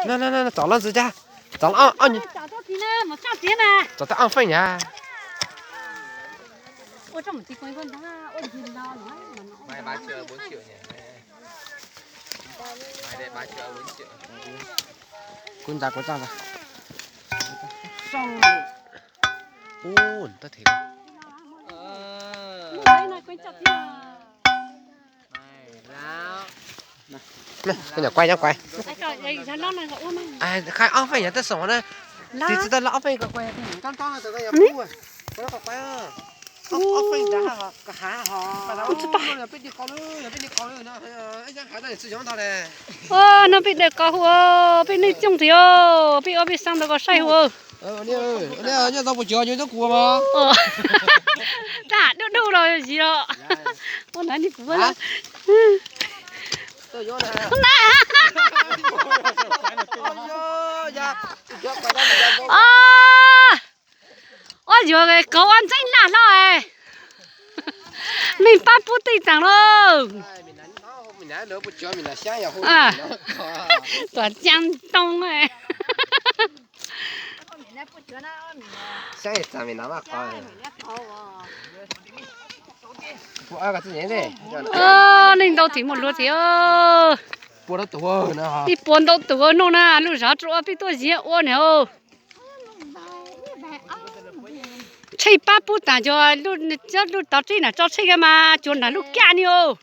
No, no, no, txov los ntxiv cas. Txov los, txov tau ob feem yas. Kuv ntag kuv txaj. Ub, tau them. Koj nyuam quay, nyuam quay. Qhai ob feem yog tej xom na. Tsis tsis tau los ob feem koj quay. No peb dawm ko hu, peb neej cooj thiab, peb ob peb xeeb ntawd koj saib hu. Nyob tau puas cuag nyob tau kuv mas. Tag dub dub los yog zis los. Ua ntawd ni kuv na. Ua yuav kauv ua ntxeeb laj hlo es. Neeg pab pub tij taag lauj. Tuam caab ntoo. Neeg ntau tim muaj luag tim. Ib puas ntau tus noj na, lub zog rua peb tuaj ziab ua na. Tsheb pab pub taag, cov lub tov tsib na tso tsheb mas cuag nram lub kaj ni os.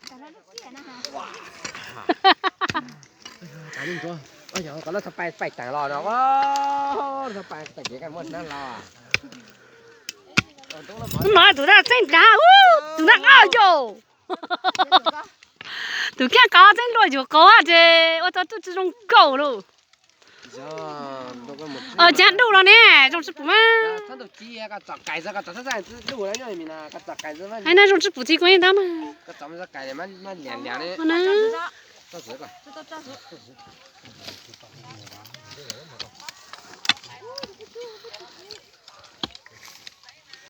No tus txeeb nrag, tus nrag qab yau. Tus kiag qab txeeb luaj yuav kauv hab ces ua tau tub tsi zoo kauj lauj. Caag dub los ne, zoo tsi pum mas. Hais no zoo tsi pum txiv kuv tab mas.